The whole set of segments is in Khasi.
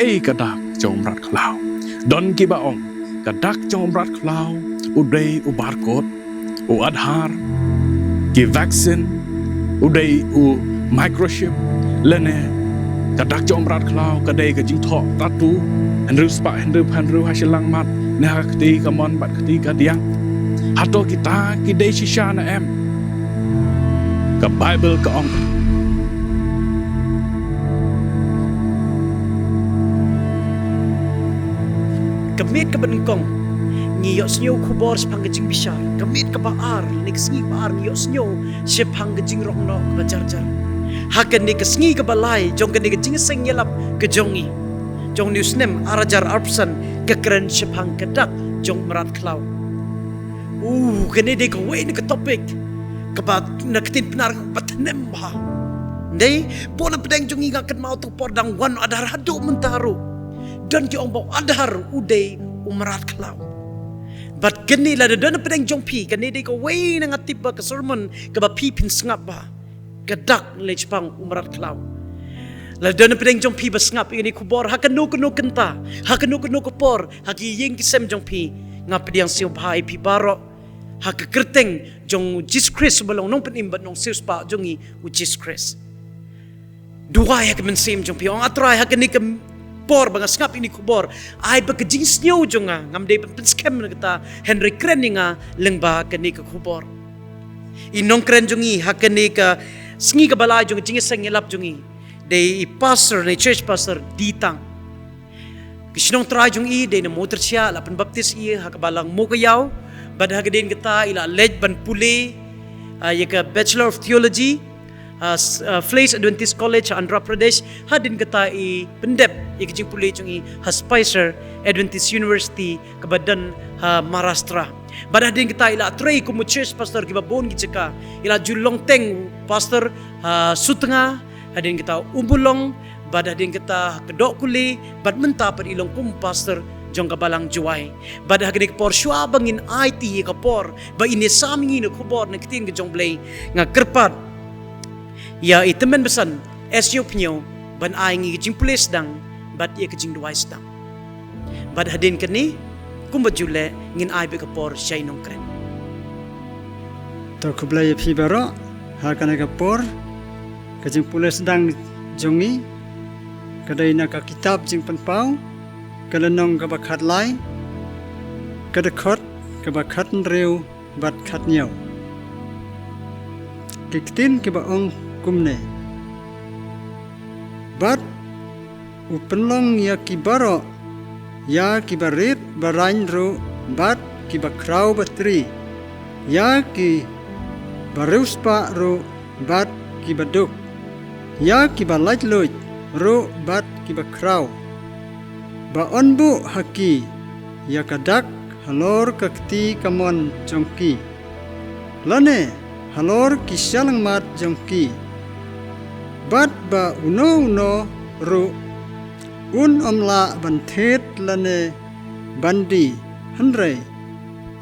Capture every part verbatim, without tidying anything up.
Kaei ka dak jong u mrad khlaw? Don kiba ong ka dak jong u mrad khlaw u dei u barcode, u Aadhaar, ki vaccine, u dei u microchip, lane ka dak jong u mrad khlaw ka dei ka jingthoh tattoo hynriew spah hynriew phew hynriew ha shyllangmat ne ha ka kti kamon bad ka kti kadiang. Hato kita ki dei shisha ne em? Ka Baibl ka ong, ka miet kaba nyngkong ngi ïohsngew khubor shaphang ka jingbishar. Ka miet kaba ar, ne ka sngi ba ar, ngi ïohsngew shaphang ka jingrong noh kaba jar jar. Ha kane ka sngi kaba lai jong kane ka jingïaseng ïalap ka jong ngi jong une u snem ar hajar arphew san, ka kren shaphang ka dak jong u mrad khlaw. Uh, kane dei kawei na ka topic kaba na ka ktien Pnar kaba tnem bha. Dei, bun na pdeng jong ngi nga kynmaw tu por dang wan Aadhaar haduh mynta ruh. Don ki ong ba u Aadhaar u dei u mrad khlaw. Bad kane lada don na pdeng jong phi, kane dei kawei na nga tip ba ka sermon kaba phi phin sngap bha. Ka dak leit shaphang u mrad khlaw. Lada don na pdeng jong phi ba sngap ïa kane ka khubor ha kano kano kynta, ha kano kano ka por, ha ki ïing ki sem jong phi, nga pdiang sngewbha ïa phi baroh ha ka kyrteng jong u Jisu Khrist uba long nongpynim bad nongsiewspah jong ngi u Jisu Khrist. Duwai ha ka mynsiem jong phi, ong, A Trai, ha kane ka por ba nga sngap ïa kane ka khubor, ai ba ka jingsngew jong nga ngam dei ban pynskhem na kata, hynrei kren ïa nga lyngba kane ka khubor. I nongkren jong ngi ha kane ka sngi kaba lai jong ka jingïaseng ïalap jong ngi dei i pastor, ne church pastor, Ditang. Ka shnong trai jong i dei na Mowtyrshah, la pynbaptis i ha ka balang Mowkaiaw. Bad hadien kata i la leit ban pule, ah, ïa ka Bachelor of Theology, ah, s-, ah, Place Adventist College ha Andhra Pradesh. Hadien kata i pyndep ïa ka jingpule jong i ha Spicer Adventist University kaba don ha Maharashtra. Bad hadien kata i la trei kum u church pastor kiba bun ki jaka. I la ju long teng pastor ha Sutnga, hadien kata Ummulong, bad hadien kata ha Kdohkuli, bad mynta pat i long kum pastor jong ka balang Jowai. Bad ha kane ka por shuwa ba ngin aiti ïa ka por ba in ïasam ïa ngi na ka khubor na ka ktien ka jong U Blei, nga kyrpad ïa i tymmen basan Esngew Pynïew ban ai ngi ka jingpule sdang bad ïa ka jingduwai sdang. Bad hadien kane, kumba ju leh, ngin ai beit ka por sha i nongkren. To khublei ïa phi baroh, ha kane ka por ka jingpule sdang jong ngi ka dei na ka kitab Jingpynpaw, ka lynnong kaba khatlai, ka dkhot kaba khathynriew bad khathynñiew. Ki ktien kiba ong kumne: Bad u pynlong ïa ki baroh, ïa ki barit baraiñ ruh bad ki bakhraw batri, ïa ki bariewspah ruh bad ki baduk, ïa ki balaitluid ruh bad ki bakhraw, ba yn buh ha ki ïa ka dak halor ka kti kamon jong ki, lane halor ki shyllangmat jong ki. Bad ba uno uno ruh un ym lah ban thied lane ban die, hynrei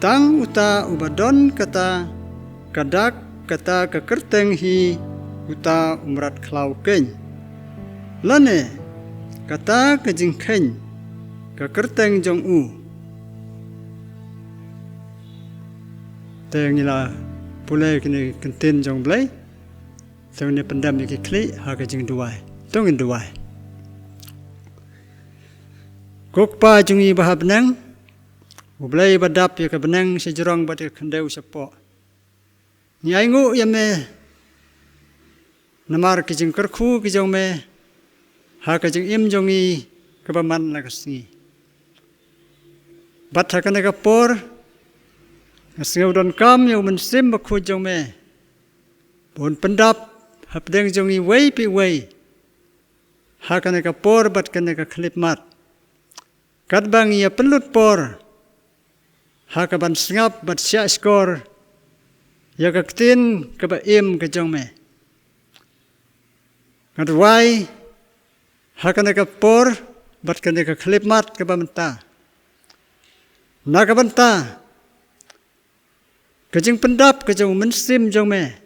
tang uta uba don kata ka dak, kata ka kyrteng hi uta u mrad khlaw keiñ, lane kata ka jingkheiñ ka kyrteng jong u. Te ngi la pule kine ki ktien jong U Blei. Te ngin pyndem ïa ki khlieh ha ka jingduwai. To ngin duwai. Ko Kpa jong ngi ba ha bneng, U Blei ba dap ïa ka bneng sha jrong bad ïa ka khyndew shapoh, ngi ainguh ïa me namar ki jingkyrkhu ki jong me ha ka jingim jong ngi kaba man la ka sngi. Bad ha kane ka por nga sngew donkam ïa u Mynsiem Bakhuid jong me ba un pyndap hapdeng jong ngi iwei pa iwei ha kane ka por bad kane ka khyllipmat, katba ngi ïa pynlut por ha kaban sngap bad shahshkor ïa ka ktien kaba im ka jong me. Nga duwai ha kane ka por bad kane ka khyllipmat kaba mynta, na ka bynta ka jingpyndap ka jong u Mynsiem jong me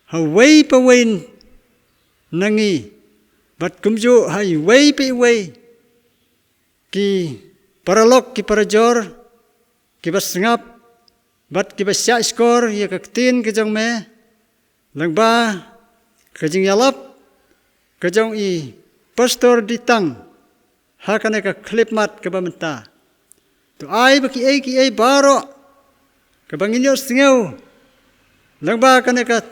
ha uwei pa uwei na ngi, bad kumjuh ha iwei pa iwei ki paralok ki parajor, kiba sngap bad kiba shahshkor ïa ka ktien ka jong me, lyngba ka jingïalap ka jong i Pastor Ditang ha kane ka khyllipmat kaba mynta. To ai ba kiei kiei baroh kaba ngin ïohsngew lyngba kane ka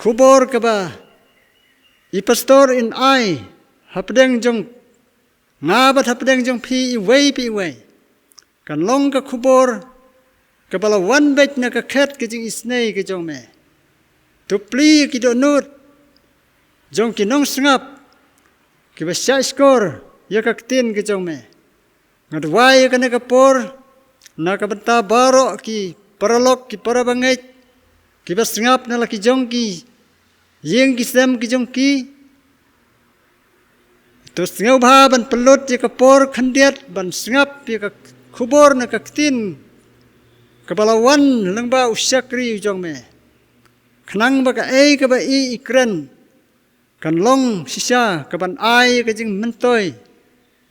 khubor kaba i Pastor in ai hapdeng jong nga bad hapdeng jong phi iwei pa iwei, kan long ka khubor kaba la wan beit na ka khet ka jingisynei ka jong me. To plie ki dohnud jong ki nongsngap kiba shahshkor ïa ka ktien ka jong me. Nga duwai ïa kane ka por na ka bynta baroh ki paralok ki parabangeit kiba sngap na la ki jong ki ïing ki sem ki jong ki. To sngewbha ban pynlut ïa ka por khyndiat ban sngap ïa ka khubor na ka ktien kaba la wan lyngba u shakri u jong me, khnang ba kaei kaba i i kren kan long shisha kaban ai ka jingmyntoi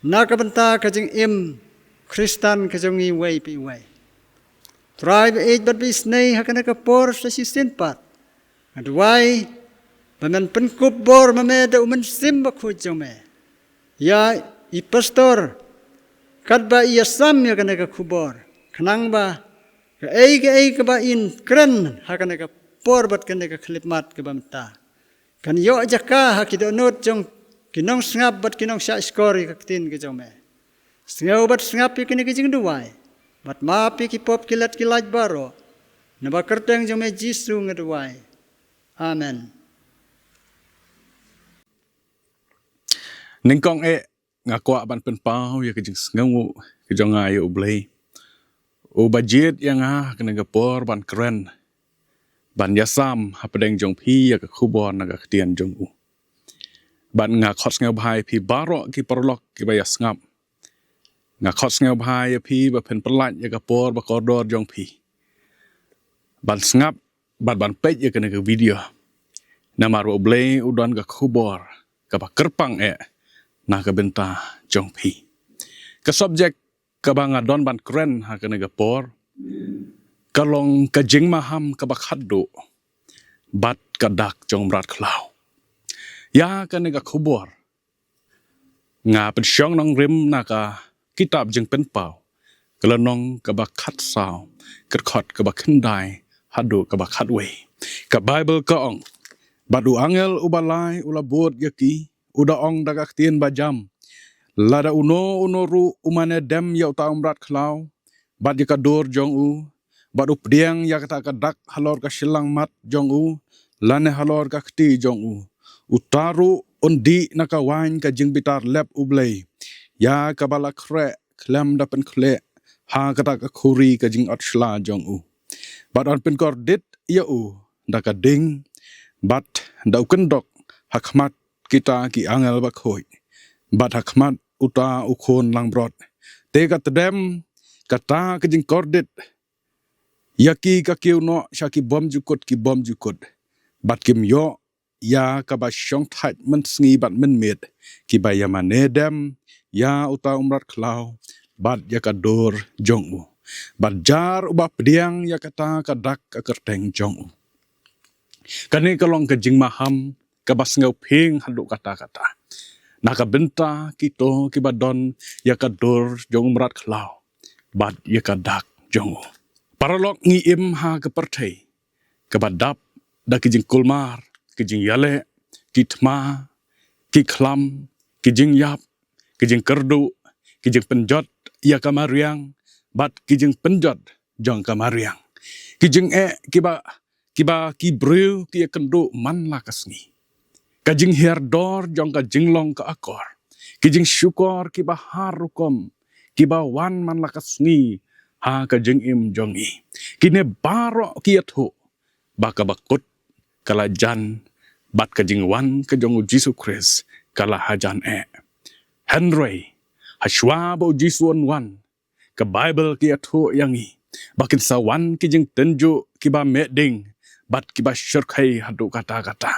na ka bynta ka jingim Khristan ka jong ngi iwei pa iwei. Trai ba ïeit bad ba isynei, ha kane ka por sa shisien pat nga duwai ba men pynkup bor ma me da u Mynsiem Bakhuid jong me ïa i Pastor katba i ïasam ïa kane ka khubor, khnang ba kaei kaei kaba in kren ha kane ka por bad kane ka khyllipmat kaba mynta kan ïoh jaka ha ki dohnud jong ki nongsngap bad ki nongshahshkor ïa ka ktien ka jong me. Sngew bad sngap ïa kine ki jingduwai bad map ïa ki pop ki lad ki lait baroh. Naba kyrteng jong me Jisu nga duwai. Amen. Nyngkong eh nga kwah ban pynpaw ïa ka jingsngewnguh ka jong nga ïa U Blei, uba jied ïa nga ha kane ka por ban kren, ban ïasam hapdeng jong phi ïa ka khubor na ka ktien jong u. Bad nga khot sngewbha ïa phi baroh ki paralok kiba ïasngap. Nga khot sngewbha ïa phi ba phin pyllait ïa ka por ba kordor jong phi ban sngap bad ban peit ïa kane ka video. Namar ba U Blei u don ka khubor kaba kyrpang eh na ka bynta jong phi. Ka subject kaba nga don ban kren ha kane ka por ka long ka jingmaham kaba khatduh bad ka dak jong u mrad khlaw. Ïa kane ka khubor nga pynshong nongrim na ka kitab Jingpynpaw, ka lynnong kaba khatsaw, ka dkhot kaba khyndai haduh kaba khatwei. Ka Baibl ka ong, bad u angel uba lai u la bud ïa ki, u da ong da ka ktien bajam, lada uno uno ruh u mane dem ïa uta u mrad khlaw bad ïa ka dur jong u, bad u pdiang ïa kata ka dak halor ka shyllangmat jong u lane halor ka kti jong u, uta ruh un dih na ka waiñ ka jingbitar lep U Blei, ïa kaba la khreh khlem da pynkhleh ha kata ka khuri ka jingot shla jong u. Bad yn pynkordit ïa u da ka ding bad da u kyndok ha khmat kita ki angel bakhuid bad ha khmat uta u khun langbrot. Te ka tdem kata ka jingkordit ïa ki ka kiew noh sha ki bymjukut ki bymjukut, bad kim ïoh ïa kaba shongthait mynsngi bad mynmiet kiba ïa mane dem ïa uta u mrad khlaw bad ïa ka dur jong u, bad jar uba pdiang ïa kata ka dak ka kyrteng jong u. Kane ka long ka jingmaham kaba sngewphieng haduh katta katta na ka bynta kito kiba don ïa ka dur jong u mrad khlaw bad ïa ka dak jong u. Paralok, ngi im ha ka pyrthei kaba dap da ki jingkulmar, ki jingïaleh, ki thma, ki khlam, ki jingïap, ki jingkyrduh, ki jingpynjot ïa ka mariang bad ki jingpynjot jong ka mariang. Ki jingeh kiba, kiba ki briew ki ïakynduh man la ka sngi. Ka jinghiar dor jong ka jinglong ka akor. Ki jingshukor kiba har rukom kiba wan man la ka sngi ha ka jingim jong ngi. Kine baroh ki ïathuh ba kaba kut ka la jan bad ka jingwan ka jong U Jisu Khrist ka la hajan eh. Hynrei hashwa ba U Jisu un wan, ka Baibl ka ïathuh ïa ngi ba kin sa wan ki jingtynjuh kiba meh ding bad kiba shyrkhei haduh katta katta.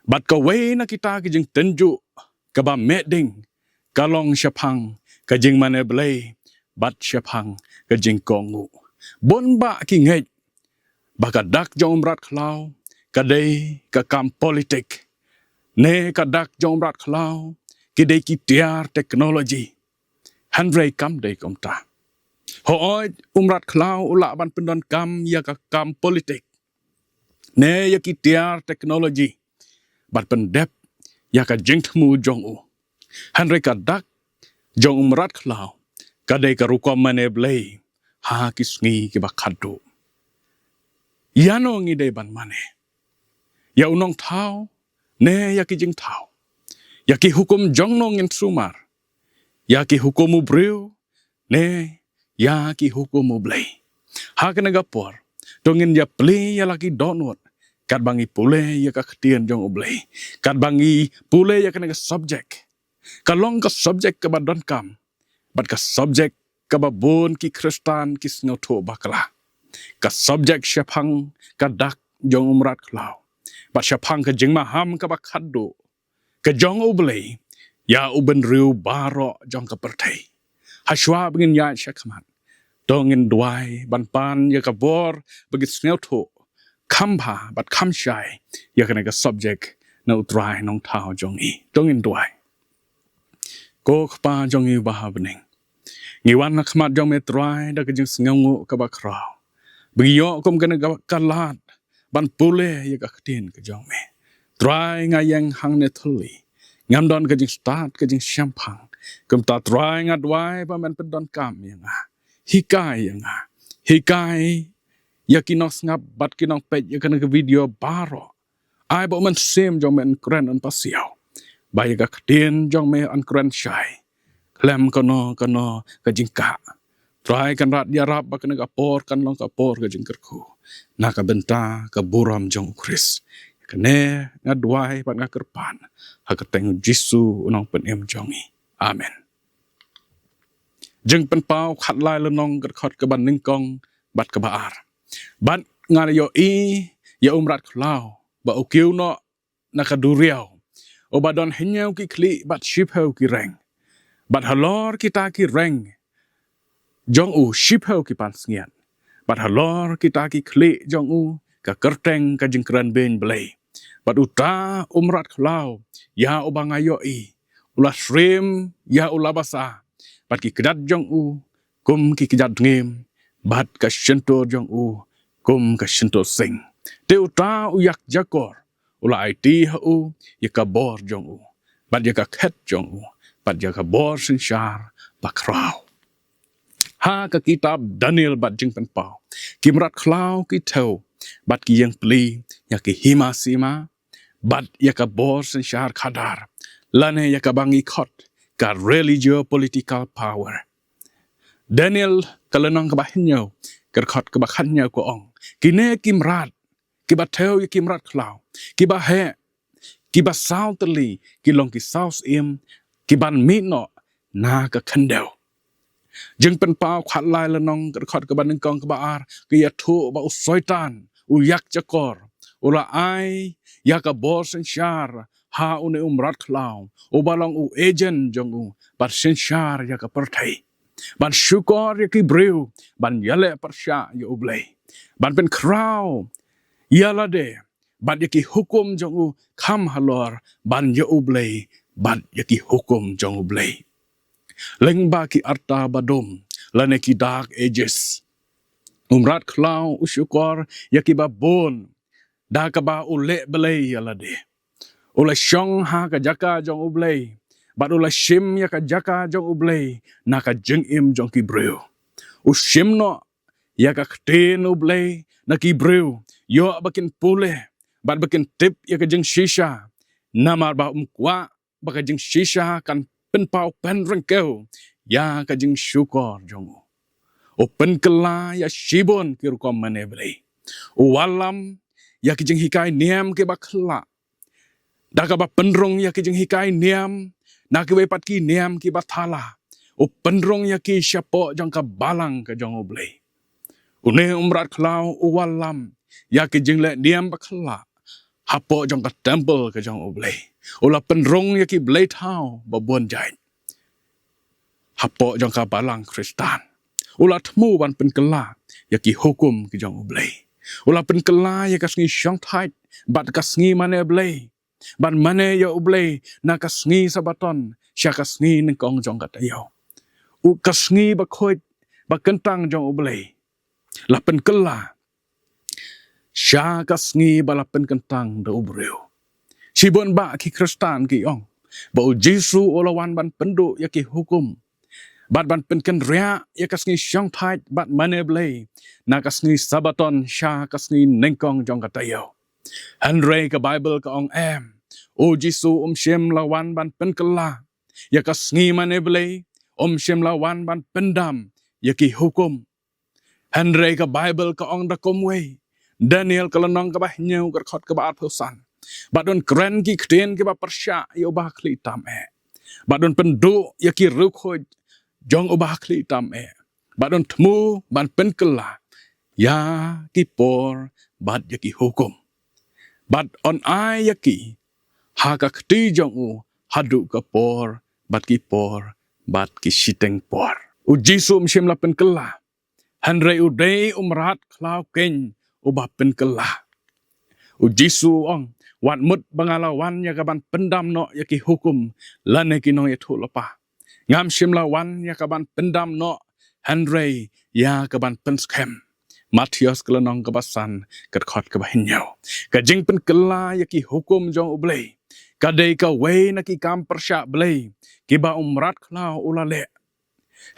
Bad kawei na kita ki jingtynjuh kaba meh ding ka long shaphang ka jingmane Blei bad shaphang ka jingkohnguh. Bun bah ki ngeit ba ka dak jong u mrad khlaw ka dei ka kam politik, ne ka dak jong u mrad khlaw ki dei ki tiar teknoloji. Hynrei kam dei kumta. Hooid, u mrad khlaw u lah ban pyndonkam ïa ka kam politik ne ïa ki tiar teknoloji bad pyndep ïa ka jingthmu jong u. Hynrei ka dak jong u mrad khlaw ka dei ka rukom mane Blei ha ki sngi kiba khatduh. Ïano ngi dei ban mane? Ïa u nongthaw ne ïa ki jingthaw? Ïa ki hukum jong no ngin sumar? Ïa ki hukum u briew ne ïa ki hukum u Blei? Ha kane ka por to ngin ïa plie ïa la ki dohnud katba ngi pule ïa ka ktien jong u Blei, katba ngi pule ïa kane ka subject. Ka long ka subject kaba donkam bad ka subject kaba bun ki Khristan ki sngewthuh bakla. Ka subject shaphang ka dak jong u mrad khlaw bad shaphang ka jingmaham kaba khatduh ka jong u Blei ïa u bynriew baroh jong ka pyrthei. Hashwa ba ngin ïaid shakhmat to ngin duwai ban pan ïa ka bor ba ngin sngewthuh kham bha bad kham shai ïa kane ka subject na u Trai Nongthaw jong ngi. To ngin duwai. Ko Kpa jong ngi uba ha bneng, ngi wan ha khmat jong me Trai da ka jingsngewnguh kaba khraw ba ngi ïoh kum kane ka lad ban pule ïa ka ktien ka jong me. Trai, nga ïeng hangne thylli, ngam don ka jingstad ka jingshemphang. Kumta Trai, nga duwai ba men pyndonkam ïa nga, hikai ïa nga, hikai ïa ki nongsngap bad ki nongpeit ïa kane ka video baroh. Ai ba u Mynsiem jong me un kren un pasiaw, ba ïa ka ktien jong me un kren shai khlem kano kano ka jingkah. Trai, Kynrad, ïarap ba kane ka por kan long ka por ka jingkyrkhu na ka bynta ka burom jong u Khrist. Kane nga duwai bad nga kyrpad ha ka kyrteng u Jisu u Nongpynim jong ngi. Amen. Jingpynpaw khatlai lynnong, ka dkhot kaba nyngkong bad kaba ar. Bad nga la ïohi ïa u mrad khlaw ba u kiew noh na ka duriaw, uba don hynñiew ki khlieh bad shiphew ki reng, bad halor kita ki reng jong u shiphew ki pansngiat, bad halor kita ki khlieh jong u ka kyrteng ka jingkren beiñ Blei. Bad uta u mrad khlaw ïa uba nga ïohi u la syriem ïa u la basa, bad ki kjat jong u kum ki kjat dngiem, bad ka shyntur jong u kum ka shyntur sing. Te uta u ïakjakor u la aiti ha u ïa ka bor jong u, bad ïa ka khet jong u, bad ïa ka bor synshar bakhraw. Ha ka kitab Daniel bad Jingpynpaw, ki mrad khlaw ki thew bad ki ïeng plie ïa ki hima sima bad ïa ka bor synshar khadar, lane ïa kaba ngi khot ka religio political power. Daniel ka lynnong kaba hynñiew, ka dkhot kaba khathynñiew ka ong, kine ki mrad kiba thew ïa ki mrad khlaw kiba heh kiba saw tylli ki long ki saw syiem kiban mih noh na ka khyndew. Jingpynpaw khatlai lynnong, ka dkhot kaba nyngkong kaba ar, ka ïathuh ba u Soitan u ïakjakor u la ai ïa ka bor synshar ha une u mrad khlaw uba long u agent jong u ban synshar ïa ka pyrthei, ban shukor ïa ki briew ban ïaleh pyrshah ïa U Blei, ban pynkhraw ïa lade bad ïa ki hukum jong u kham halor ban ïa U Blei bad ïa ki hukum jong U Blei. Lyngba ki arta badum lane ki dark ages, u mrad khlaw u shukor ïa kiba bun da kaba u leh blei ïa lade. U la shong ha ka jaka jong U Blei bad u la shim ïa ka jaka jong U Blei na ka jingim jong ki briew. U shim noh ïa ka ktien U Blei na ki briew, ïoh ba kin pule bad ba kin tip ïa ka jingshisha, namar ba um kwah ba ka jingshisha kan pynpaw pynryngkew ïa ka jingshukor jong u. U pynkylla ïa shibun ki rukom mane Blei. U wallam ïa ki jinghikai niam kiba khyllah da kaba pynrung ïa ki jinghikai niam na kiwei pat ki niam kiba thala. U pynrung ïa ki shapoh jong ka balang ka jong U Blei. Une u mrad khlaw u wallam ïa ki jingleh niam ba khyllah hapoh jong ka templ ka jong U Blei. U la pynrung ïa ki blei thaw ba bun jait. hapoh jong ka balang Khristan. U la thmu ban pynkylla ïa ki hukum ki jong U Blei. U la pynkylla ïa ka sngi shongthait bad ka sngi mane Blei, ban mane ïa U Blei na ka sngi Sabaton sha ka sngi nyngkong jong ka taïew. U ka sngi bakhuid bakyntang jong U Blei la pynkylla sha ka sngi ba la pynkyntang da u briew. Shibun bah ki Khristan ki ong ba U Jisu u la wan ban pynduh ïa ki hukum bad ban pynkynriah ïa ka sngi shongthait bad mane Blei na ka sngi Sabaton sha ka sngi nyngkong jong ka taïew. Hynrei ka Baibl ka ong em, U Jisu um shym la wan ban pynkylla ïa ka sngi mane Blei, um shym la wan ban pyndam ïa ki hukum. Hynrei ka Baibl ka ong da kumwei, Daniel ka lynnong kaba hynñiew ka dkhot kaba arphew san, bad un kren ki ktien kiba pyrshah ïa uba khlieh tam eh, bad un pynduh ïa ki riewkhuid jong uba khlieh tam eh, bad un thmu ban pynkylla ïa ki por bad ïa ki hukum, bad un ai ïa ki ha ka kti jong u haduh ka por bad ki por bad ki shiteng por. U Jisu um shym la pynkylla, hynrei u dei u mrad khlaw keiñ uba pynkylla. U Jisu u ong, wat mut ba nga la wan ïa ka ban pyndam noh ïa ki hukum lane ki nongïathuhlypa. Ngam shym la wan ïa ka ban pyndam noh, hynrei ïa ka ban pynskhem. Mathaios ka lynnong kaba san ka dkhot kaba hynñiew. Ka jingpynkylla ïa ki hukum jong U Blei ka dei kawei na ki kam pyrshah Blei kiba u mrad khlaw u la leh.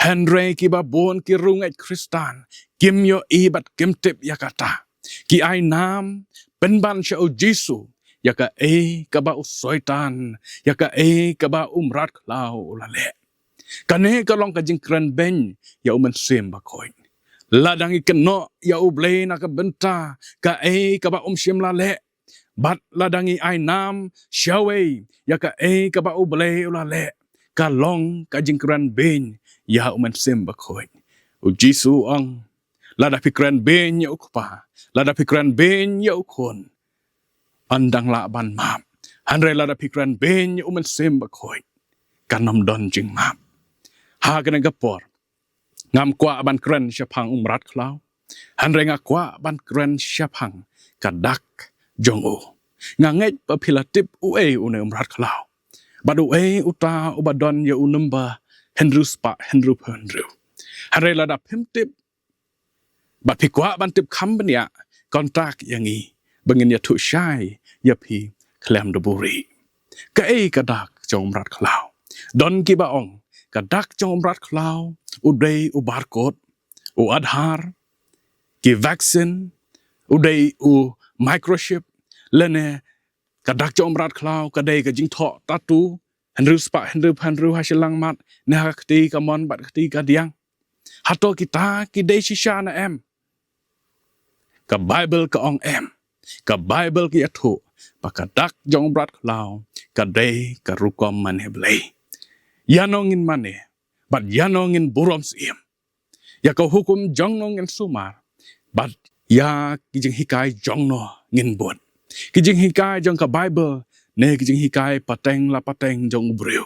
Hynrei kiba bun ki riewngeit Khristan kim ïohi bad kim tip ïa kata. Ki ai nam pynban sha U Jisu ïa kaei kaba u Soitan, ïa kaei kaba u mrad khlaw u la leh. Kane ka long ka jingkren beiñ ïa U Mynsiem Bakhuid. Lada ngi kynnoh ïa U Blei na ka bynta kaei kaba um shym la leh, bad lada ngi ai nam shawei ïa kaei kaba U Blei u la leh, ka long ka jingkren beiñ ïa U Mynsiem Bakhuid. U Jisu u ong, lada phi kren beiñ ïa U Kpa, lada phi kren beiñ ïa U Khun, yn dang lah ban map. Hynrei lada phi kren beiñ ïa U Mynsiem Bakhuid, kan ym don jingmap. Ha kane ka por, ngam kwah ban kren shaphang u mrad khlaw, hynrei nga kwah ban kren shaphang ka dak jong u. Nga ngeit ba phi la tip uei une u mrad khlaw, bad uei uta uba don ïa u number hynriew spah hynriew phew hynriew. Hynrei lada phim tip, bad phi kwah ban tip kham bniah, contact ïa ngi ba ngin ïathuh shai ïa phi khlem da buhrieh. Kaei ka dak jong u mrad khlaw? Don kiba ong ka dak jong u mrad khlaw u dei u barcode, u Aadhaar, ki vaccine, u dei u microchip, lane ka dak jong u mrad khlaw ka dei ka jingthoh tattoo hynriew spah hynriew phew hynriew ha shyllangmat ne ha ka kti kamon bad ka kti kadiang. Hato kita ki dei shisha ne em? Ka Baibl ka ong em. Ka Baibl ka ïathuh ba ka dak jong u mrad khlaw ka dei ka rukom mane Blei. Ïano ngin mane bad ïano ngin burom syiem? Ïa ka hukum jongno ngin sumar bad ïa ki jinghikai jongno ngin bud? Ki jinghikai jong ka Baibl ne ki jinghikai pateng la pateng jong u briew?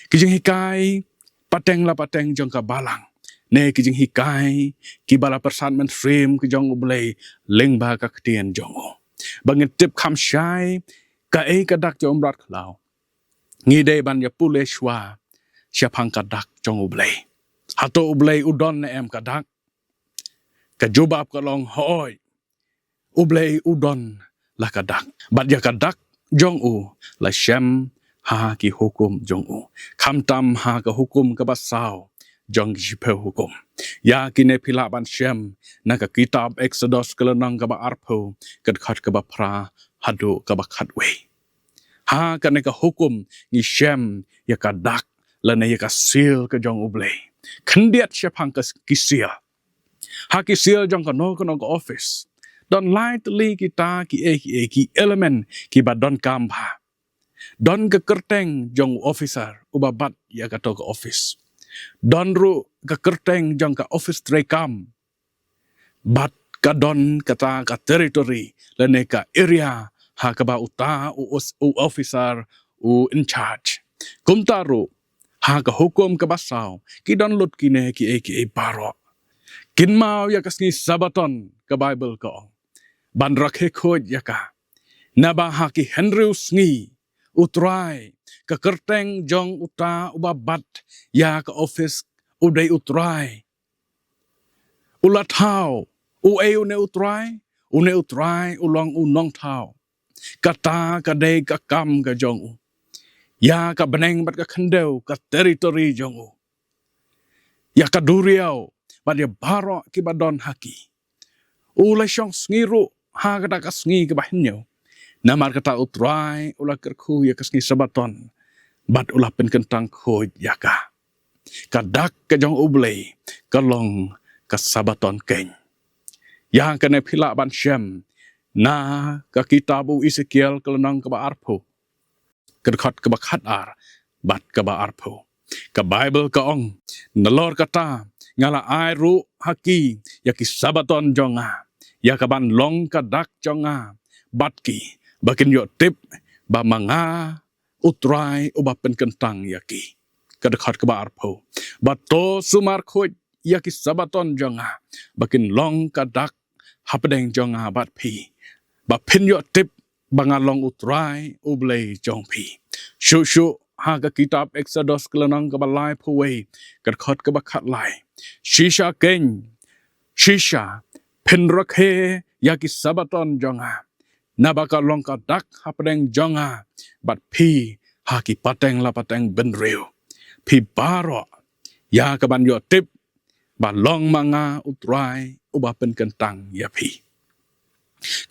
Ki jinghikai pateng la pateng jong ka balang ne ki jinghikai kiba la pyrsad mynsiem ki jong U Blei lyngba ka ktien jong u? Ba ngin tip kham shai kaei ka dak jong u mrad khlaw, ngi dei ban ïa pule shuwa shaphang ka dak jong U Blei. Hato U Blei u don ne em ka dak? Ka jubab ka long hooid. U Blei u don la ka dak, bad ïa ka dak jong u la shem ha ki hukum jong u, khamtam ha ka hukum kaba saw jong ki shiphew hukum. Ïa kine phi lah ban shem na ka kitab Eksodos ka lynnong kaba arphew, ka dkhot kaba phra haduh kaba khatwei. Ha kane ka hukum ngi shem ïa ka dak lane ïa ka seal ka jong U Blei. Khyndiat shaphang ka s-, ki seal. Ha ki seal jong kano kano ka office, don lai tylli kita kiei kiei ki element kiba donkam bha. Don ka kyrteng jong u officer uba bat ïa kato ka office. Don ruh ka kyrteng jong ka office treikam. Bad ka don kata ka territory lane ka area ha kaba uta u os-, u officer u in charge. Kumta ruh Ha ka hukum kaba saw, ki don lut kine kiei kiei baroh. Kynmaw ïa ka sngi Sabaton, ka Baibl ka ong, ban rakhe khuid ïa ka. Naba ha ki hynriew sngi, U Trai, ka kyrteng jong uta uba bat ïa ka ophis u dei U Trai. U la thaw, uei une U Trai? Une U Trai u long u nongthaw. Kata ka dei ka kam ka jong u. Ïa ka bneng bad ka khyndew, ka territory jong u. Ïa ka duriaw bad ïa baroh kiba don ha ki. U la shong sngi ruh ha kata ka sngi kaba hynñiew. Namar kata U Trai u la kyrkhu ïa ka sngi Sabaton bad u la pynkyntang khuid ïa ka. Ka dak ka jong U Blei ka long ka Sabaton keiñ. Ïa kane phi lah ban shem na ka kitab u Esekiel ka lynnong kaba arphew, ka dkhot kaba khatar bad kaba arphew. Ka Baibl ka ong, nalor kata nga la ai ruh ha ki ïa ki Sabaton jong nga, ïa kaban long ka dak jong nga bad ki, ba kin ïoh tip ba ma nga U Trai uba pynkyntang ïa ki. Ka dkhot kaba arphew. Bad to sumar khuid ïa ki Sabaton jong nga, ba kin long ka dak hapdeng jong nga bad phi, ba phin ïoh tip ba nga long U Trai U Blei jong phi. Shuh shuh ha ka kitab Eksodos ka lynnong kaba laiphew wei, ka dkhot kaba khatlai. Shisha keiñ, shisha, phin rakhe ïa ki Sabaton jong nga, naba ka long ka dak hapdeng jong nga bad phi ha ki pateng la pateng bynriew. Phi baroh, ïa kaban ïoh tip ba long ma nga U Trai uba pynkyntang ïa phi.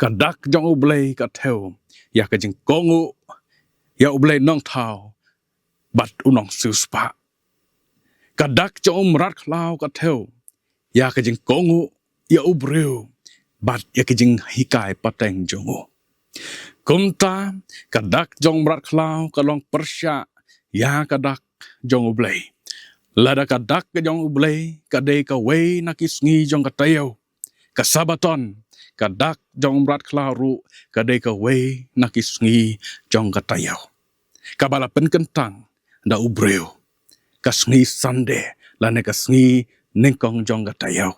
Ka dak jong U Blei ka thew ïa ka jingkohnguh ïa U Blei Nongthaw bad U Nongsiewspah. Ka dak jong U Mrad Khlaw ka thew ïa ka jingkohnguh ïa u briew bad ïa ka jinghikai pateng jong u. Kumta, ka dak jong U Mrad Khlaw ka long pyrshah ïa ka dak jong U Blei. Lada ka dak ka jong U Blei ka dei kawei na ki sngi jong ka taïew, ka Sabaton, ka dak jong U Mrad Khlaw ruh ka dei kawei na ki sngi jong ka taïew, kaba la pynkyntang da u briew, ka sngi Sunday lane ka sngi nyngkong jong ka taïew.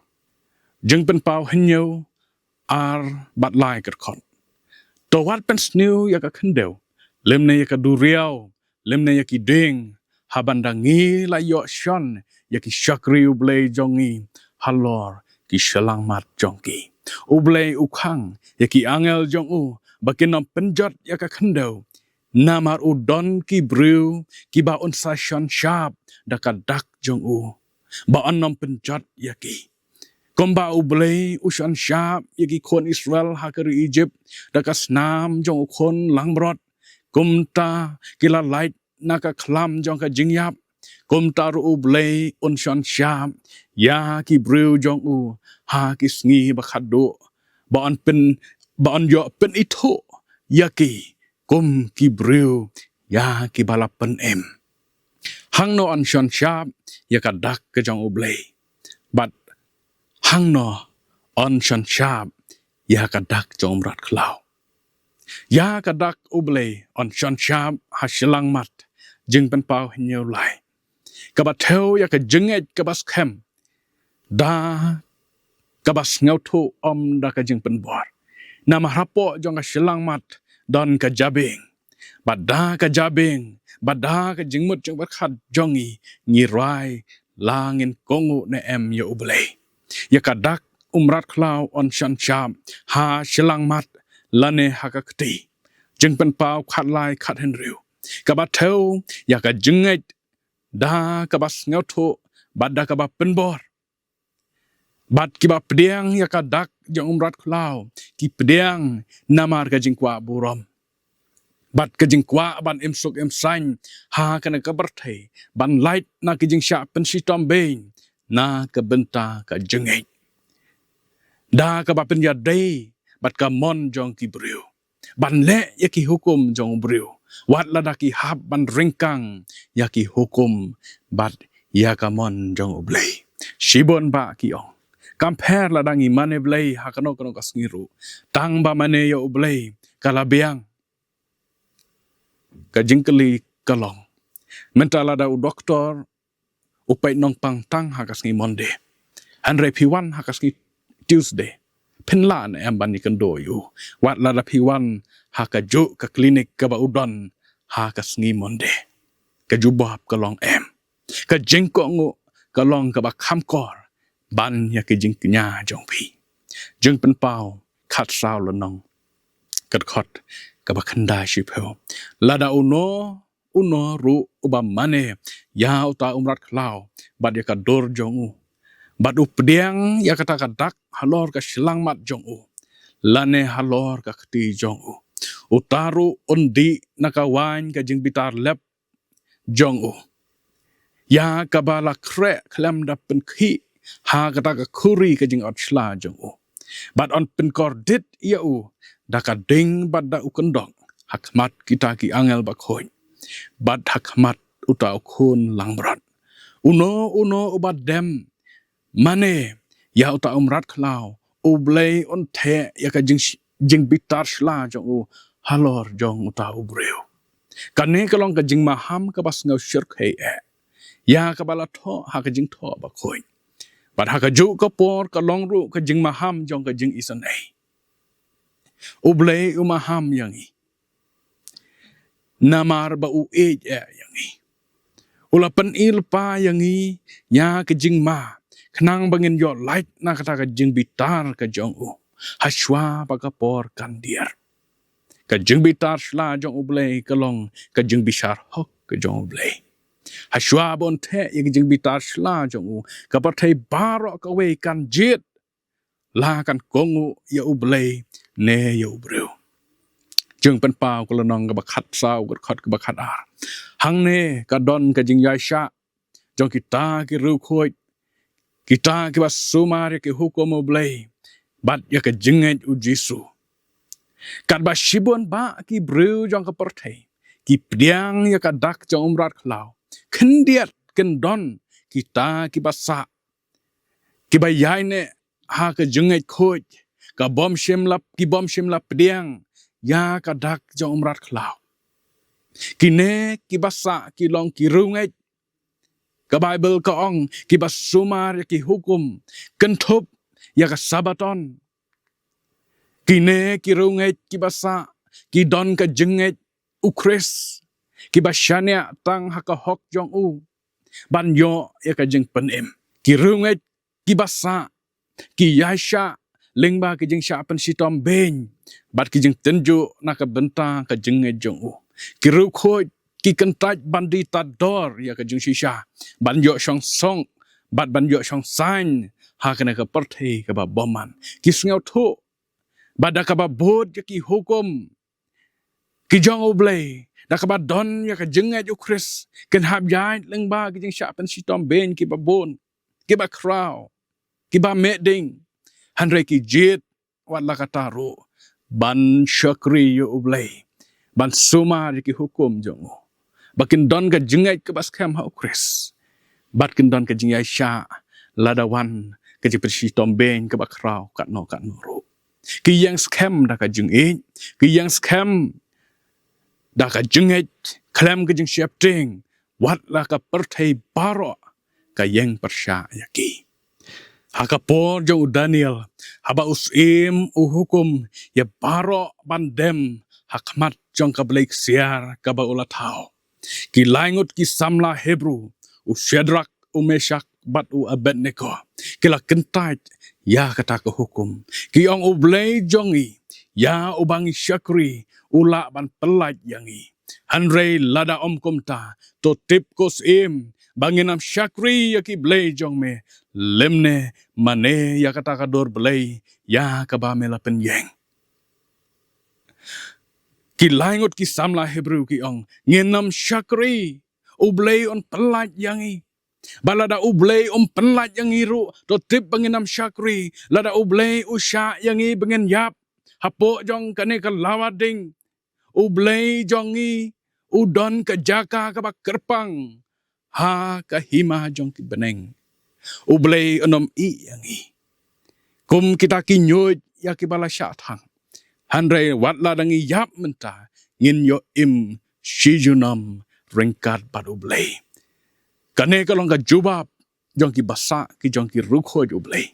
Jingpynpaw hynñiew, ar bad lai ka dkhot. To wat pynsniew ïa ka khyndew, lymne ïa ka duriaw, lymne ïa ki dieng, haba ngi la ïoh shon ïa ki shakri U Blei jong ngi halor ki shyllangmat jong ki. U Blei u khang ïa ki angel jong u ba kin ym pynjot ïa ka khyndew, namar u don ki briew kiba un sa shon shap da ka dak jong u, ba un ym pynjot ïa ki. Kumba U Blei u shon shap ïa ki khun Israel ha ka ri Ijipt da ka snam jong u khun langbrot, kumta ki la lait na ka khlam jong ka jingïap, kumta ruh U Blei un shon shap ïa ki briew jong u ha ki sngi ba khatduh, ba un pyn, ba un ïoh pynithuh ïa ki kum ki briew ïa kiba la pynim. Hangno un shon shap ïa ka dak ka jong U Blei, bad hangno un shon shap ïa ka dak jong U Mrad Khlaw? Ïa ka dak U Blei un shon shap ha shyllangmat, Jingpynpaw hynñiew lai, kaba thew ïa ka jingngeit kaba skhem da kaba sngewthuh, ym da ka jingpynbor. Namar hapoh jong ka shyllangmat don ka jabieng, bad da ka jabieng, bad da ka jingmut jingpyrkhat jong ngi, ngi rai la ngin kohnguh ne em ïa U Blei. Ïa ka dak U Mrad Khlaw un shon shap ha shyllangmat lane ha ka kti. Jingpynpaw khatlai khathynriew, kaba thew ïa ka jingngeit da kaba sngewthuh bad da kaba pynbor. Bad kiba pdiang ïa ka dak jong U Mrad Khlaw ki pdiang namar ka jingkwah burom bad ka jingkwah ban im suk im saiñ ha kane ka pyrthei, ban lait na ka jingshah pynshitom beiñ na ka bynta ka jingngeit, da kaba pynïadei bad ka mon jong ki briew, ban leh ïa ki hukum jong u briew, wat lada ki hap ban ryngkang ïa ki hukum bad ïa ka mon jong U Blei. Shibun bah ki ong, kam pher lada ngi mane Blei ha kano kano ka sngi ruh, tang ba mane ïa U Blei ka la biang. Ka jingkylli ka long, Mynta lada u doktor u peit nongpang tang ha ka sngi Monday, hynrei phi wan ha ka sngi Tuesday, phin lah ne em ban ïakynduh ïa u, wat lada phi wan ha kajuh ka klinik kaba u don ha ka sngi Monday? Ka jubab ka long em. Ka jingkohnguh ka long kaba kham kor ban ïa ki jingkñia jong phi. Jingpynpaw khatsaw lynnong, ka dkhot kaba khyndai shiphew. Lada uno uno ruh uba mane ïa uta u mrad khlaw bad ïa ka dur jong u, bad u pdiang ïa kata ka dak halor ka shyllangmat jong u lane halor ka kti jong u, uta ruh un dih na ka waiñ ka jingbitar lep jong u, ïa kaba la khreh khlem da pynkhih ha kata ka khuri ka jingot shla jong u, bad yn pynkordit ïa u da ka ding bad da u kyndok ha khmat kita ki angel bakhuid bad ha khmat uta u khun langbrot. Uno uno uba dem mane ïa uta u mrad khlaw, U Blei un theh ïa ka jing, jingbitar shla jong u halor jong uta u briew. Kane ka long ka jingmaham kaba sngew shyrkhei eh, ïa kaba la thoh ha ka Jingthoh Bakhuid. Bad ha kajuh ka por ka long ruh ka jingmaham jong ka jingisynei. U Blei u maham ïa ngi namar ba u ïeit eh ïa ngi. U la pyni lypa ïa ngi ïa ka jingma, khnang ba ngin ïoh lait na kata ka jingbitar ka jong u hashwa ba ka por kan dier. Ka jingbitar shla jong U Blei ka long ka jingbishar hok ka jong U Blei. Hashwa ba un theh ïa ka jingbitar shla jong u, ka pyrthei baroh kawei kan jied, la kan kohnguh ïa U Blei ne ïa u briew. Jingpynpaw ka lynnong kaba khatsaw, ka dkhot kaba khatar. Hangne ka don ka jingïaishah jong kita ki riewkhuid, kita kiba sumar ïa ki hukum U Blei bad ïa ka jingngeit U Jisu. Katba shibun bah ki briew jong ka pyrthei ki pdiang ïa ka dak jong u mrad khlaw, khyndiat kin don kita kiba sah, kiba ïaineh ha ka jingngeit khuid, ka bym shym la, ki bym shym la pdiang ïa ka dak jong u mrad khlaw. Kine kiba sah ki long ki riewngeit, ka Baibl ka ong, kiba sumar ïa ki hukum, kynthup ïa ka Sabbaton. Kine ki riewngeit kiba sah ki don ka jingngeit U Khrist, kiba shaniah tang ha ka hok jong u ban ïoh ïa ka jingpynim. Ki riewngeit kiba sah ki ïaishah lyngba ki jingshah pynshitom beiñ bad ki jingtynjuh na ka bynta ka jingngeit jong u. Ki riewkhuid ki kyntait ban die tad dor ïa ka jingshisha, ban ïoh shong song bad ban ïoh shong saiñ ha kane ka pyrthei kaba bymman. Ki sngewthuh ba da kaba bud ïa ki hukum ki jong U Blei, da kaba don ïa ka jingngeit U Khrist, kin hap ïaid lyngba ki jingshah pynshitom beiñ kiba bun, kiba khraw, kiba meh ding. Hynrei ki jied wat la katta ruh ban shakri ïa U Blei, ban sumar ïa ki hukum jong u, ba kin don ka jingngeit kaba skhem ha U Khrist, bad kin don ka jingïaishah lada wan ka jingpynshitom beiñ kaba khraw katno katno ruh. Ki ïeng skhem da ka jingïeit, ki ïeng skhem da ka jingngeit khlem ka jingsheptieng, wat la ka pyrthei baroh ka ïeng pyrshah ïa ki. Ha ka por jong u Daniel, haba u syiem u hukum ïa baroh ban dem ha khmat jong ka blei ksiar kaba u la thaw, ki lai ngut ki samla Hebru, u Shadrak, u Meshak bad u Abednego, ki la kyntait ïa kata ka hukum. Ki ong, U Blei jong ngi, ïa uba ngi shakri, u lah ban pyllait ïa ngi. Hynrei lada ym kumta, to tip ko syiem ba ngin ym shakri ïa ki blei jong me, lymne mane ïa kata ka dur blei ïa kaba me la pynïeng. Ki lai ngut ki samla Hebru ki ong, ngin ym shakri, U Blei un pyllait ïa ngi. Ba lada U Blei um pyllait ïa ngi ruh, to tip ba ngin ym shakri. Lada U Blei u shah ïa ngi ba ngin ïap hapoh jong kane ka lawa ding, U Blei jong ngi u don ka jaka kaba kyrpang ha ka hima jong ki bneng. U Blei un ym ïeh ïa ngi kum kita ki ñiuid ïa kiba la shah thang. Hynrei wat la dang ïap mynta, ngin ïoh im shi junom ryngkat bad U Blei. Kane ka long ka jubab jong ki basah ki jong ki riewkhuid U Blei.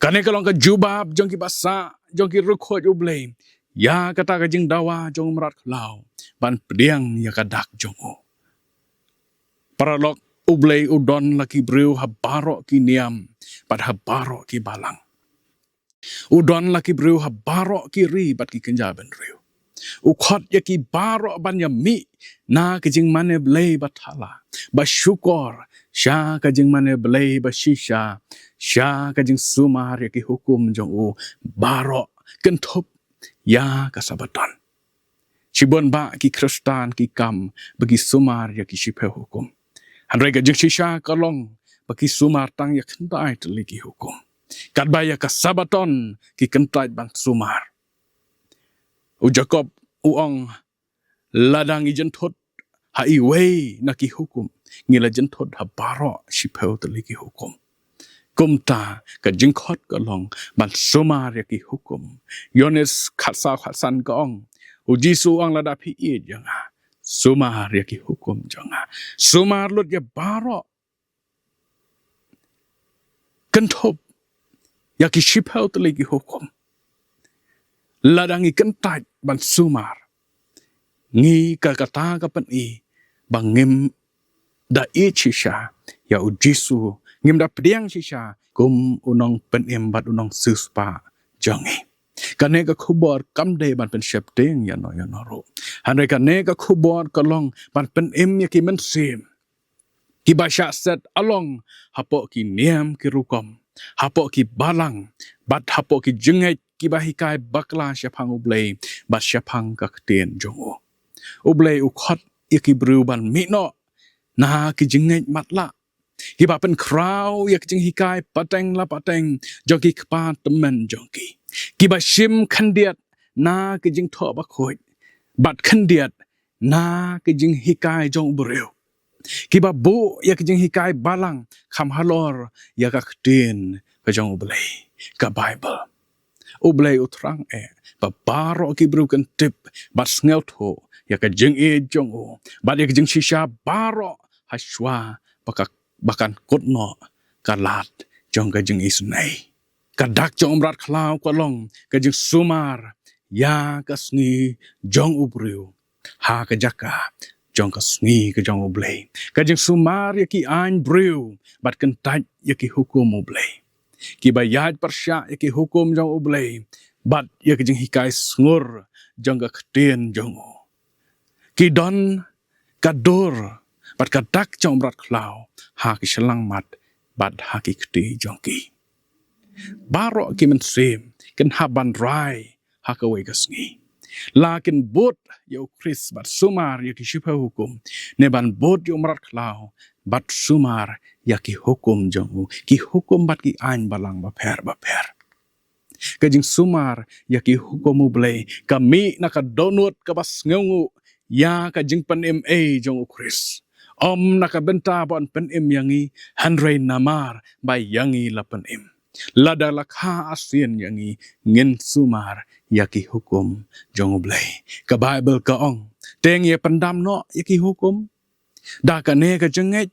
Kane ka long ka jubab jong ki basah jong ki riewkhuid U Blei ïa kata ka jingdawa jong u mrad khlaw ban pdiang ïa ka dak jong u. Paralok, U Blei u don la ki briew ha baroh ki niam bad ha baroh ki balang. U don la ki briew ha baroh ki ri bad ki kynja bynriew. U khot ïa ki baroh ban ïa mih na ka jingmane Blei ba thala, ba shukor, sha ka jingmane Blei ba shisha, sha ka jingsumar ïa ki hukum jong u baroh, kynthup ïa ka Sabaton. Shibun bah ki Khristan ki kam ba ki sumar ïa ki shiphew hukum. Hynrei ka jingshisha ka long ba ki sumar tang ïa khyndai tylli ki hukum. Katba ïa ka Sabaton ki kyntait ban sumar. U Jakob u ong, lada ngi jynthut ha iwei na ki hukum, ngi la jynthut ha baroh shiphew tylli ki hukum. Kumta ka jingkhot ka long ban sumar ïa ki hukum. Ïoannis khatsaw khatsan ka ong, U Jisu u ong, lada phi ïeit ïa nga, sumar ïa ki hukum jong nga. Sumar lut ïa baroh, kynthup ïa ki shiphew tylli ki hukum. Lada ngi kyntait ban sumar, ngi ka kata ka pyni ba ngim da ïeit shisha ïa U Jisu, ngim da pdiang shisha kum u nongpynim bad u nongsiewspah jong ngi. Kane ka khubor kam dei ban pynsheptieng ïano ïano ruh. Hynrei kane ka khubor ka long ban pynim ïa ki mynsiem kiba shah set along hapoh ki niam ki rukom, hapoh ki balang, bad hapoh ki jingngeit kiba hikai bakla shaphang U Blei bad shaphang ka ktien jong u. U Blei u khot ïa ki briew ban mih noh na ki jingngeit matlah, kiba pynkhraw ïa ki jinghikai pateng la pateng jong ki kpa tymmen jong ki, kiba shim khyndiat na ki jingthoh bakhuid bad khyndiat na ki jinghikai jong u briew, kiba buh ïa ki jinghikai balang kham halor ïa ka ktien ka jong U Blei, ka Baibl. U Blei u thrang eh ba baroh ki briew kin tip bad sngewthuh ïa ka jingïeit jong u bad ïa ka jingshisha baroh hashwa ba ka, ba kan kut noh ka lad jong ka jingisynei. Ka dak jong u mrad khlaw ka long ka jingsumar ïa ka sngi jong u briew ha ka jaka jong ka sngi ka jong U Blei. Ka jingsumar ïa ki aiñ briew bad kyntait ïa ki hukum U Blei, kiba ïaid pyrshah ïa ki hukum jong U Blei bad ïa ki jinghikai sngur jong ka ktien jong u. Ki don ka dur bad ka dak jong u mrad khlaw ha ki shyllangmat bad ha ki kti jong ki. Baroh ki mynsiem kin hap ban rai ha kawei ka sngi, la kin bud ïa U Khrist bad sumar ïa ki shiphew hukum, ne ban bud ïa u mrad khlaw bad sumar ïa ki hukum jong u, ki hukum bad ki aiñ balang bapher bapher. Ka jingsumar ïa ki hukum U Blei ka mih na ka dohnud kaba sngewnguh ïa ka jingpynim ei jong U Khrist. Ym na ka bynta ba un pynim ïa ngi, hynrei namar ba ïa ngi la pynim. Lada la kha arsien ïa ngi, ngin sumar ïa ki hukum jong U Blei. Ka Baibl ka ong, te ngi ïa pyndam noh ïa ki hukum da kane ka jingngeit?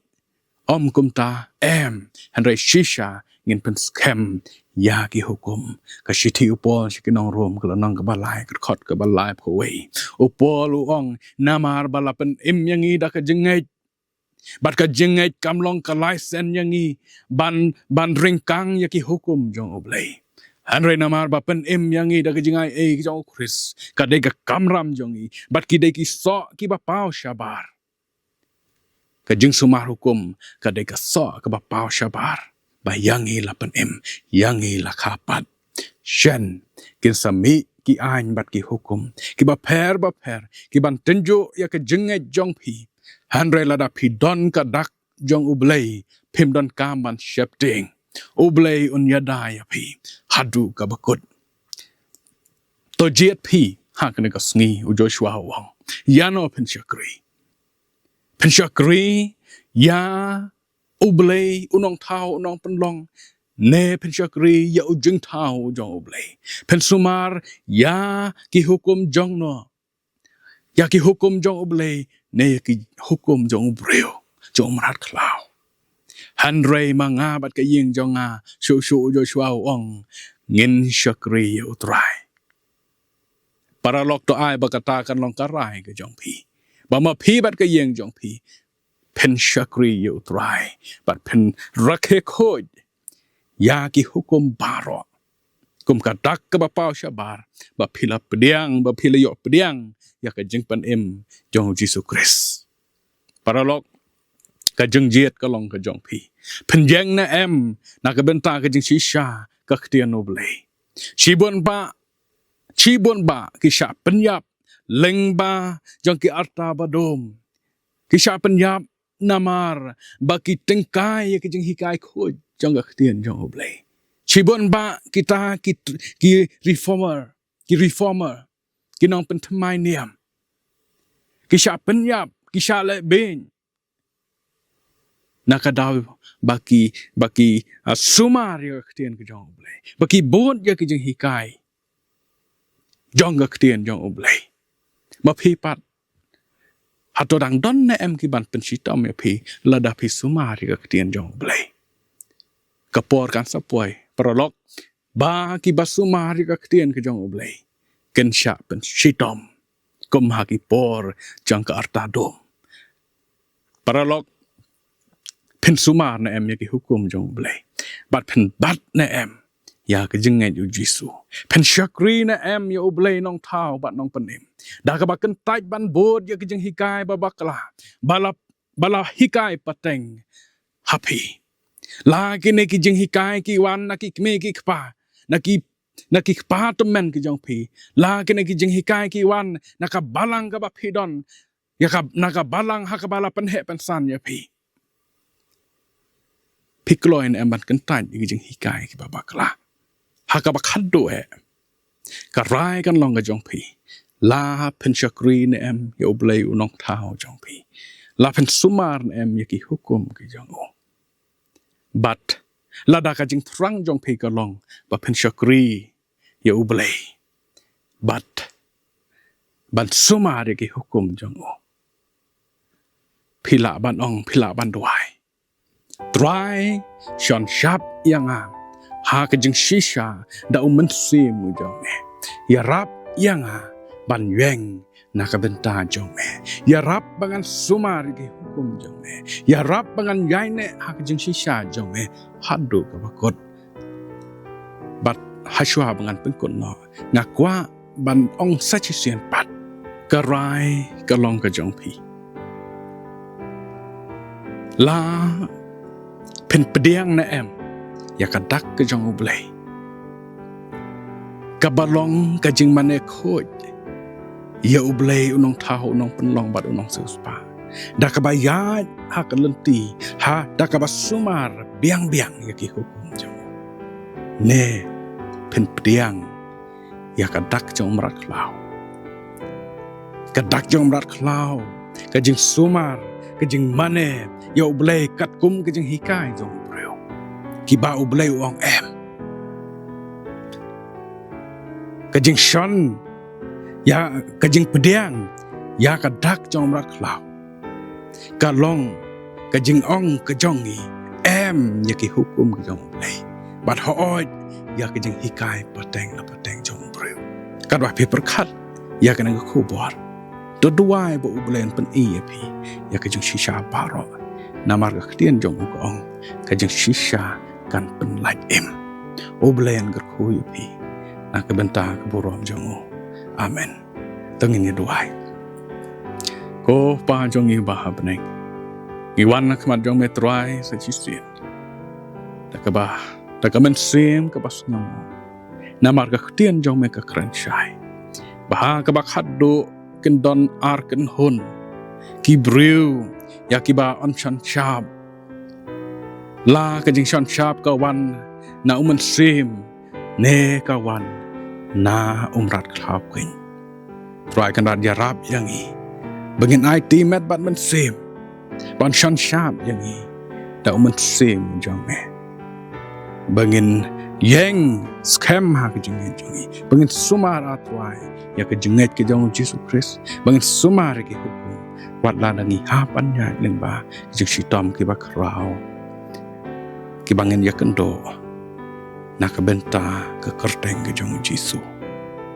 Ym kumta, em, hynrei shisha ngin pynskhem ïa ki hukum. Ka shithi u Paul sha ki nong Rom, ka lynnong kaba lai, ka dkhot kaba laiphew wei. U Paul u ong, namar ba la pynim ïa ngi da ka jingngeit, bad ka jingngeit kam long ka laisen ïa ngi ban, ban ryngkang ïa ki hukum jong U Blei. Hynrei namar ba pynim ïa ngi da ka jingaiei jong U Khrist, ka dei ka kamram jong ngi, bad ki dei ki soh kiba paw shabar. Ka jingsumar hukum ka dei ka soh kaba paw shabar ba ïa ngi la pynim, ïa ngi la kha pat. Shen, kin sa mih ki aiñ bad ki hukum kiba pher bapher ki ban tynjuh ïa ka jingngeit jong phi. Hynrei lada phi don ka dak jong U Blei, phim donkam ban sheptieng. U Blei un ïada ïa phi haduh kaba kut. To jied phi ha kane ka sngi, u Joshua u ong, ïano phin shakri? Phin shakri ïa U Blei u nongthaw u nongpynlong, ne phin shakri ïa u jingthaw jong U Blei? Phin sumar ïa ki hukum jong no, ïa ki hukum jong U Blei, ne ïa ki hukum jong u briew, jong u mrad khlaw. Hynrei ma nga bad ka ïing jong nga, shuh shuh u Joshua u ong, ngin shakri ïa u Trai. Paralok, to ai ba kata kan long ka rai ka jong phi, ba ma phi bad ka ïing jong phi phin shakri ïa u Trai, bad phin rakhe khuid ïa ki hukum baroh, kum ka dak kaba paw shabar, ba phi la pdiang, ba phi la ïoh pdiang ïa ka jingpynim jong u Jisu Khrist. Paralok, ka jingjied ka long ka jong phi, phin ïeng ne em na ka bynta ka jingshisha ka ktien U Blei. Shibun ba, shibun ba ki shah pynïap lyngba jong ki arta ba dum, ki shah pynïap namar ba ki tyngkai ïa ki jinghikai khuid jong ka ktien jong U Blei. Shibun ba kita ki, ki reformer, ki reformer, ki nongpynthymmai niam, ki shah pynïap, ki shah leh beiñ, na ka daw ba ki, ba ki, ah, sumar ïa ka ktien ka jong U Blei, ba ki bud ïa ki jinghikai jong ka ktien jong U Blei. Ma phi pat, hato dang don ne em ki ban pynshitom ïa phi lada phi sumar ïa ka ktien jong U Blei? Ka por kan sa poi, paralok, ba kiba sumar ïa ka ktien ka jong U Blei kin shah pynshitom kum ha ki por jong ka arta dum. Paralok, phin sumar ne em ïa ki hukum jong U Blei, bad phin bat ne em ïa ka jingngeit U Jisu? Phin shakri ne em ïa U Blei Nongthaw bad Nongpynim, da kaba kyntait ban bud ïa ki jinghikai ba bakla ba la, ba la hikai pateng ha phi? La kine ki jinghikai ki wan na ki kmie ki kpa, na ki, na ki kpa tymmen ki jong phi? La kine ki jinghikai ki wan na ka balang kaba phi don, ïa ka, na ka balang ha kaba la pynheh pynsan ïa phi? Phi kloi ne em ban kyntait ïa ki jinghikai kiba bakla? Ha kaba khadduh eh, ka rai kan long ka jong phi, la phin shakri ne em ïa U Blei U Nongthaw jong phi, la phin sumar ne em ïa ki hukum ki jong u. Bad lada ka jingthrang jong phi ka long ba phin shakri ïa U Blei bad ban sumar ïa ki hukum jong u, phi lah ban ong, phi lah ban duwai: Trai, shon shap ïa nga ha ka jingshisha da U Mynsiem u jong me. Ïarap ïa nga ban ïeng na ka bynta jong me. Ïarap ba ngan sumar ïa ki hukum jong me. Ïarap ba ngan ïaineh ha ka jingshisha jong me haduh kaba kut. Bad hashwa ba ngan pynkut noh, nga kwah ban ong sa shisien pat: Ka rai ka long ka jong phi. La phin pdiang ne em ïa ka dak ka jong U Blei, kaba long ka jingmane khuid ïa U Blei U Nongthaw, U Nongpynlong bad U Nongsiewspah, da kaba ïaid ha ka lynti, ha, da kaba sumar biang biang ïa ki hukum jong u? Ne phin pdiang ïa ka dak jong u mrad khlaw? Ka dak jong u mrad khlaw, ka jingsumar, ka jingmane ïa U Blei katkum ka jinghikai jong u briew, kiba U Blei u ong em. Ka jingshon ïa, ka jingpdiang ïa ka dak jong u mrad khlaw, ka long ka jingong ka jong ngi em ïa ki hukum ka jong U Blei, bad hooid ïa ka jinghikai pateng la pateng jong u briew. Katba phi pyrkhat ïa kane ka khubor, to duwai ba U Blei un pyni ïa phi ïa ka jingshisha baroh, namar ka ktien jong u ka ong, ka jingshisha kan pynlait im. U Blei un kyrkhu ïa phi na ka bynta ka burom jong u. Amen. To ngin ïa duwai. Ko Pa jong ngi ba ha bneng, ngi wan ha khmat jong me Trai sa shisien, da kaba, da ka mynsiem kaba sngewbha, namar ka ktien jong me ka kren shai ba ha kaba khadduh kin don ar kynhun ki briew ïa kiba yn shon shap. La ka jingshon shap ka wan na u mynsiem ne ka wan na u mrad khlaw keiñ? Trai Kynrad, ïarap ïa ngi ba ngin aiti met bad mynsiem ban shon shap ïa ngi da u mynsiem jong me, ba ngin ïeng skhem ha ka jingngeit jong ngi, ba ngin sumar, A Trai, ïa ka jingngeit ka jong u Jisu Khrist, ba ngin sumar ïa ki hukum Wat la da ngi hap ban ïaid lyngba ki jingshitom kiba khraw, kiba ngin ïakynduh na ka bynta ka kyrteng ka jong u Jisu.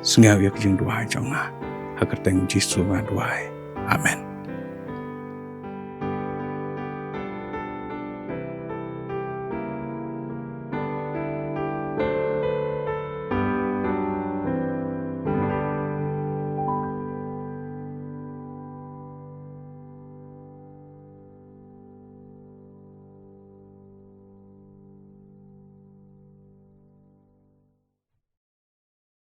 Sngew ïa ka jingduwai jong nga. Ha ka kyrteng u Jisu nga duwai. Amen.